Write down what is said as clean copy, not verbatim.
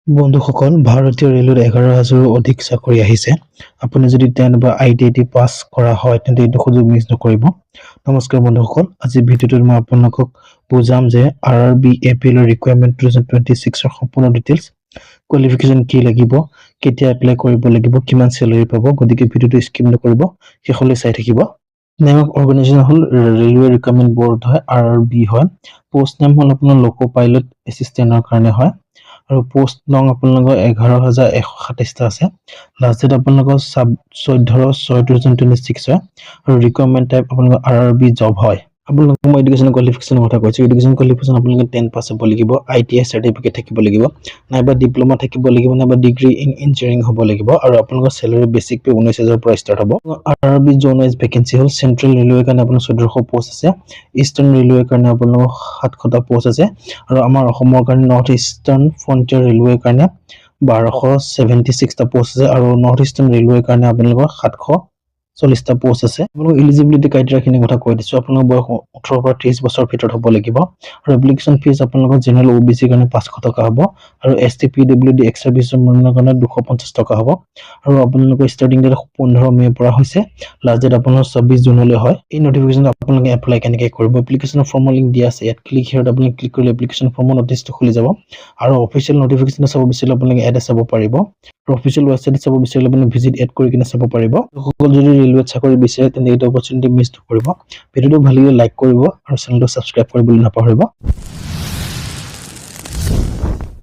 বন্ধুসকল, ভাৰতীয় ৰেলৱেত 11 হাজাৰৰো অধিক চাকৰি আহিছে। আপুনি যদি 10 বা আইটিআই পাছ কৰা হয়, তেন্তে এইটো সুযোগ মিছ নকৰিব। নমস্কাৰ বন্ধুসকল, আজি ভিডিঅ'টোত মই আপোনালোকক বুজাম যে আৰআৰবি এপিএলৰ ৰিকুৱাৰমেণ্ট 2026ৰ সম্পূৰ্ণ ডিটেইলছ, কোৱালিফিকেশ্যন কি লাগিব, কেতিয়া এপ্লাই কৰিব লাগিব, কিমান চেলাৰী পাব। গতিকে ভিডিঅ'টো স্কিপ নকৰিব, শেষলৈ চাই থাকিব। নেম অফ অৰ্গেনাইজেশ্যন হ'ল ৰেলৱে ৰিক্ৰুটমেণ্ট বৰ্ড হয়, আৰআৰবি হয়। পষ্ট নেম হ'ল আপোনাৰ লোকো পাইলট এছিষ্টেণ্টৰ কাৰণে হয় আৰু পষ্ট নং আপোনালোকৰ 11,127টা আছে। লাষ্ট ডেট আপোনালোকৰ 14/6/2026 হয় আৰু ৰিকুৱাৰমেণ্ট টাইপ আপোনালোকৰ আৰআৰবি জব হয়। আপোনালোকক মই এডুকেশ্যন কোৱালিফিকেশ্যনৰ কথা কৈছোঁ। এডুকেশ্যন কোৱালিফিকেশ্যন আপোনালোকে 10 পাছ হ'ব লাগিব, আইটিআই চাৰ্টিফিকেট থাকিব লাগিব, নাইবা ডিপ্ল'মা থাকিব লাগিব, নাইবা ডিগ্ৰী ইন ইঞ্জিনিয়াৰিং হ'ব লাগিব আৰু আপোনালোকৰ চেলাৰী বেছিক পে 19,000ৰ পৰা ষ্টাৰ্ট হ'ব। আৰআৰবি জ'ন ৱাইজ ভেকেঞ্চি হ'ল চেণ্ট্ৰেল ৰেলৱেৰ কাৰণে আপোনাৰ 1400 পষ্ট আছে, ইষ্টাৰ্ণ ৰেলৱেৰ কাৰণে আপোনালোকৰ 700টা পষ্ট আছে আৰু আমাৰ অসমৰ কাৰণে নৰ্থ ইষ্টাৰ্ণ ফ্ৰণ্টিয়াৰ ৰেলৱেৰ কাৰণে 1276টা পষ্ট আছে আৰু নৰ্থ ইষ্টাৰ্ণ ৰেলৱেৰ কাৰণে আপোনালোকৰ 740টা পষ্ট আছে। আপোনালোকৰ ইলিজিবিলিটি ক্ৰাইটেৰিয়াখিনিৰ কথা কৈ দিছোঁ। আপোনালোকৰ বয়স 18ৰ পৰা 30 বছৰৰ ভিতৰত হ'ব লাগিব আৰু এপ্লিকেশ্যন ফিজ আপোনালোকৰ জেনেৰেল, অ'বিচিৰ কাৰণে 500 টকা হ'ব আৰু এছটি, পিডব্লিউডি, এক্স চাৰ্ভিচমেনৰ কাৰণে 250 টকা হ'ব। আৰু আপোনালোকৰ ষ্টাৰ্টিং ডেট 15 মে'ৰ পৰা হৈছে, লাষ্ট ডেট আপোনালোকৰ 26 জুনলৈ হয়। এই নটিফিকেশ্যন আপোনালোকে এপ্লাই কেনেকৈ কৰিব? এপ্লিকেশ্যনৰ ফৰ্মৰ লিংক দিয়া আছে ইয়াত। ক্লিক হিয়াৰত আপুনি ক্লিক কৰিলে এপ্লিকেশ্যন ফৰ্মৰ নটিচটো খুলি যাব আৰু অফিচিয়েল নটিফিকেশ্যন চাব বিচাৰিলে আপোনালোকে ইয়াতে চাব পাৰিব আৰু অফিচিয়েল ৱেবছাইট চাব বিচাৰিলে আপুনি ভিজিট এড কৰি কিনে চাব পাৰিব। সকল যদি ৰেলৱেত চাকৰি বিচাৰে, তেন্তে এইটো অপৰচুনিটি মিছ নকৰিব। ভিডিঅ'টো ভাল লাগিলে লাইক কৰিব আৰু চেনেলটো ছাবস্ক্ৰাইব কৰিবলৈ নাপাহৰিব।